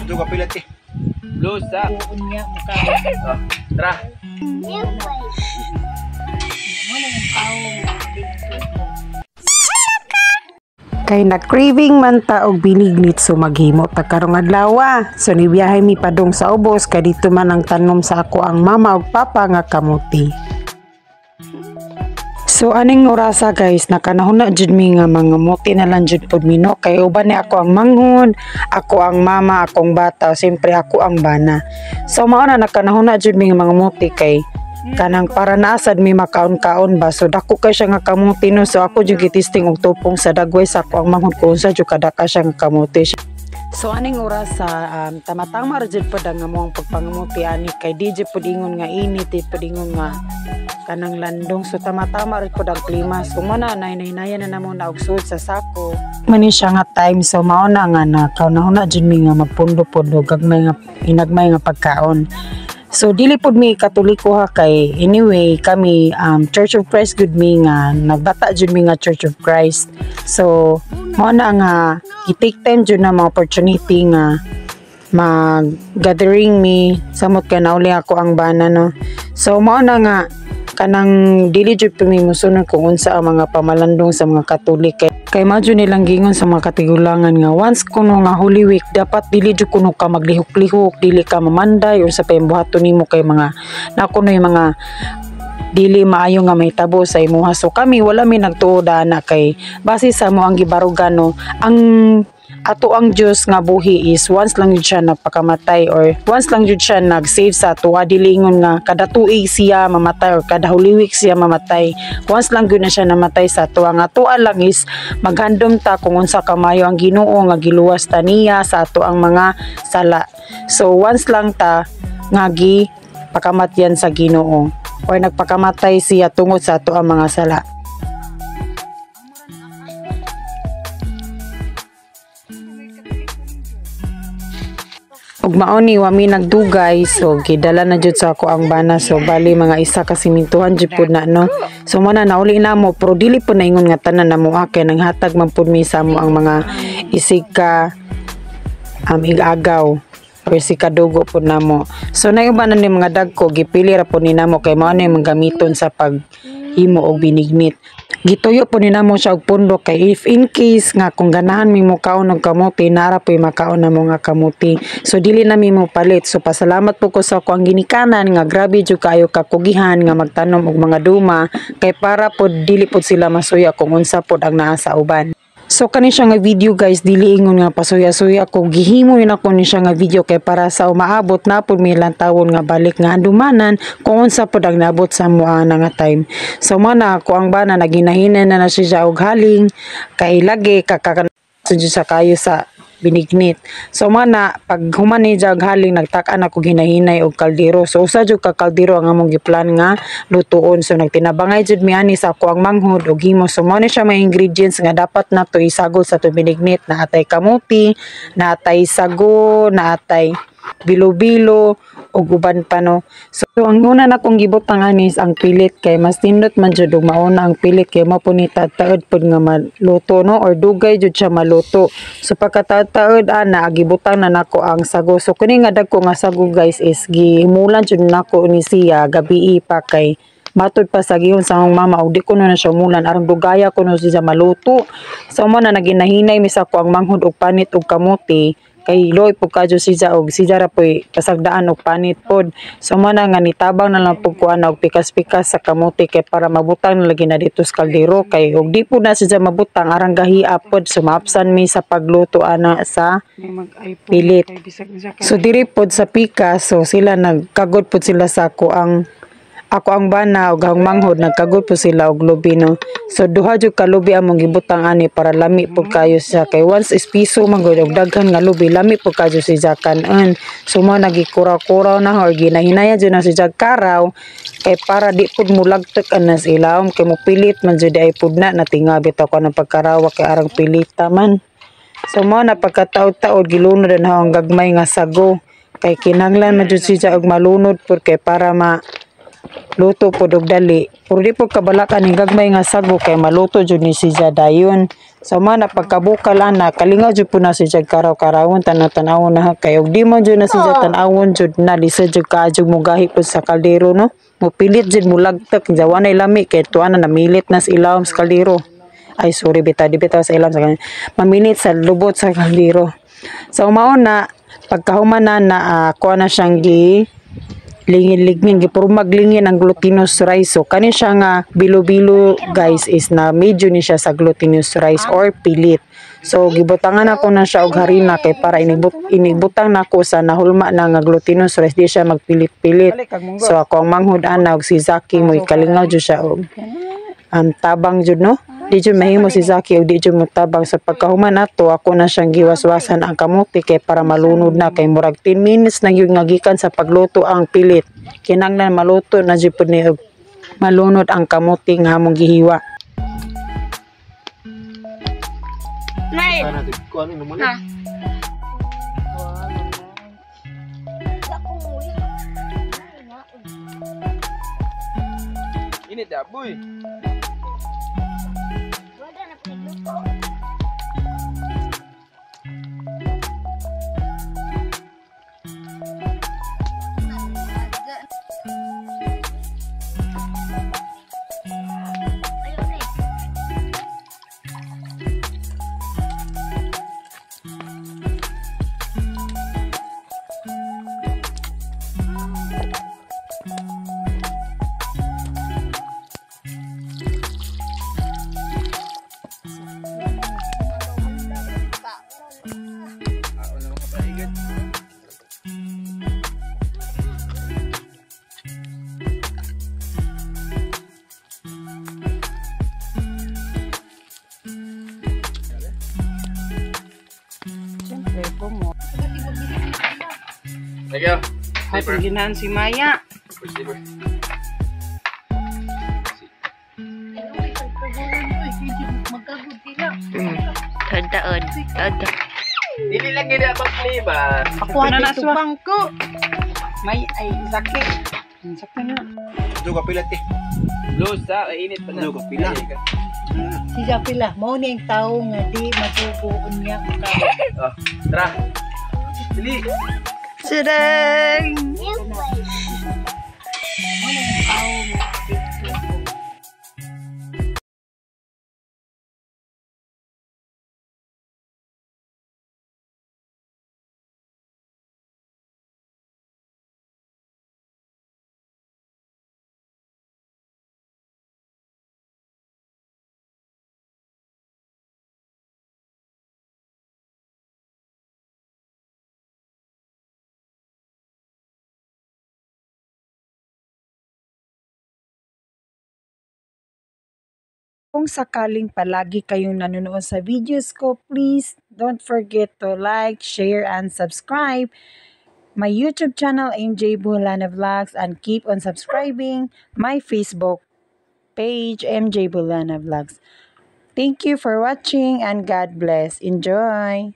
Ito ka pilat eh. Lusa. Unya mukha. Oh, tara. Mo na yung tao nga dito. Kay nag-craving man ta og binignit, so maghimo ta karong adlaw. So nibiyahe mi padung sa ubos kay dito man ang tanom sa ako ang mama ug papa nga kamuti. So aning orasa, guys, nakanahuna jud mi nga mga muti na lang jud pud mi, no, kay uban ni ako ang manghud, ako ang mama, akong bata, siyempre ako ang bana. So mao na nakanahuna jud mi nga mga muti kay kanang para naasad mi makaon-kaon ba. So dako kay siya nga kamuti, no. So ako jud gitisting og tupong sa dagway sa ako ang manghud kung unsa jud kadaka siya nga kamuti. So aning oras sa tama-tama ra jud pud ang among pagpangamuti ani kay di jud pud ingon nga init, di pud ingon nga kanang landong. So tama-tama ra pud ang klima. So mo na nahinahinayan na namo na og sud sa sako. Mani siya nga time, so mao na nga na kaunahuna jud mi nga magpundo pod og gagmay nga hinagmay nga pagkaon. So dili pud mi Katoliko ha, kay anyway kami Church of Christ gud mi nga nagbata jud mi nga Church of Christ. So mao na nga i-take time jud na mga opportunity nga mag gathering mi samot kay nauli ako ang bana, no. So mao na nga kanang dili jud mi mosunod kung unsa ang mga pamalandong sa mga Katolik kay mao jud nilang gingon sa mga katigulangan nga once kuno nga Holy Week dapat dili jud kuno ka maglihok-lihok, dili ka mamanday or sa pambuhaton nimo kay mga na kuno yung mga dili maayo nga mahitabo sa imuha. So kami wala mi nagtuo na kay base sa mo ang gibarugan, no, ang ato ang Dios nga buhi is once lang jud siya nagpakamatay or once lang jud siya nag-save sa ato. Dili ingon nga kada tuig siya mamatay or kada Holy Week siya mamatay. Once lang gyud na siya namatay sa ato. Ang ato lang is maghandom ta kung unsa kamayo ang Ginoo nga giluwas ta niya sa ato ang mga sala. So once lang ta nga gi pakamatyan sa Ginoo or nagpakamatay siya tungod sa ato ang mga sala. Ug mao ni wa mi nagdugay, so gidala na jud sa ako ang bana. So bali mga isa ka simintuhan jud pud na, no. So mo na nauli na mo, pero dili pud na ingon nga tanan na mo kay nanghatag man pud mi sa mo ang mga isig ka igagaw or si kadugo pud namo. So nayuban na ni mga dagko, gipili ra pud ni namo kay mao na yung mga gamiton sa paghimo og binignit. Gituyo po ni namo siya og pundo kay if in case nga kung ganahan mi mo kaon og kamote, nara po'y makaon na mo nga kamote. So dili na mi mo palit. So pasalamat po ko sa ako ang ginikanan nga grabe jud kaayo kakugihan nga magtanom og mga duma kay para pod dili pod sila masuya kung unsa pod ang naa sa uban. So kani siya nga video, guys, dili ingon nga pasuya-suya ko. Gihimo yun ako ni siya nga video kay para sa umaabot na pud mi tawon nga balik nga andumanan kung unsa pud ang naabot sa mua na nga time. So mo na ako ang bana naginahinan na na siya og haling kay lagi kakakan sa kayo sa binignit. So mana pag human ni og haling, nagtak-an ako ginahinay og kaldero. So usa jud ka kaldero ang among giplan nga lutuon. So nagtinabangay jud mi ani sa ako ang manghud og himo. So mao ni siya may ingredients nga dapat nato isagol sa to binignit: naatay kamuti, naatay sago, naatay bilo-bilo ug uban pa, no. So ang una na kong gibutang ani is ang pilit kay mas nindot man jud og mauna ang pilit kay mao po ni taod pod nga maluto, no, or dugay jud siya maluto. So pagkataod ana, gibutang na nako ang sago. So kini nga dagko nga sago, guys, is gihimulan jud nako ni siya gabii pa kay matud pa sa gihon sa akong mama og di ko na siya umulan aron dugaya ko no siya maluto. So mo na naginahinay mi sa ako ang manghud og panit og kamote kay loy pud kadyo siya og siya ra poy pasagdaan og panit pod. So mo na nga nitabang na lang pud ko ana og pikas-pikas sa kamote kay para mabutang na lagi na dito sa kaldero kay og di pud na siya mabutang arang gahia pod. So maapsan mi sa pagluto ana sa pilit. So diri pod sa pikas, so sila nagkagod pod sila sa ako ang bana ug ang manghod, nagkagod po sila og lubi, no. So duha jud ka lubi among gibutang ani para lami pud kayo siya kay once is piso man gud og daghan nga lubi, lami pud kayo siya kan-an. So mo nagikuraw-kuraw na or ginahinaya jud na siya karaw kay para di pud mulagtek ana sa ilawom kay mopilit man jud ay pud na natinga bitaw ko ng pagkarawa kay arang pilita man. So mo na pagkataod-taod, gilunod na ang gagmay nga sago kay kinahanglan man jud siya og malunod pud kay para ma Luto pod og dali. Pero di pod kabalaka ning gagmay nga sago kay maluto jud ni siya dayon. So man na pagkabukal ana, kalingaw jud po na siya karaw-karawon, tanaw-tanawon na kay og di man jud na siya tan-awon jud na, lisod jud kaadyo mugahi pud sa kaldero, no. Mupilit jud mulagtak, jawa na lami kay tuwa na namilit na sa ilawom sa kaldero. Ay, sorry bitaw, di bitaw sa ilawom sa kaldero. Maminit sa lubot sa kaldero. So mao na pagkahuman na na kuha na siyang gi lingin-lingin, gipurmag lingin ang glutinous rice. So kani siya nga bilo-bilo, guys, is na medyo ni siya sa glutinous rice or pilit. So gibutangan ako na siya og harina kay para inigbutang nako sa nahulma na nga glutinous rice, di siya magpilit-pilit. So ako ang manghud ana og si Zaki mo'y kalingaw jud siya og tabang jud, no. Di jud mahimo si Zaki og di jud mo tabang. Sa pagkahuman ato, ako na siyang giwaswasan ang kamote kay para malunod na, kay murag 10 minutes na gyud nga gikan sa pagluto ang pilit. Kinahanglan maluto na jud pud ni og malunod ang kamote nga among gihiwa. Sana kuan mo na. Init dah, boy. Ako na mga paigat. Siyempre, kumo. Thank you. Sleeper. Ginahan si Maya. First sleeper. Taon-taon. Taon-taon. Dili lang gid ang play ba. Ako na na bangko. May ay Zaki. Sakto na. Duga pila te. Blue sa ay init pa na. Duga pila. Ay, ka. Si Japila, mao ni ang tao nga di matubuon niya ang tao. Oh, tara. Dili. Sireng! Mao ni ang tao nga di matubuon. Kung sakaling palagi kayong nanonood sa videos ko, please don't forget to like, share, and subscribe my YouTube channel, MJ Bulana Vlogs, and keep on subscribing my Facebook page, MJ Bulana Vlogs. Thank you for watching and God bless. Enjoy!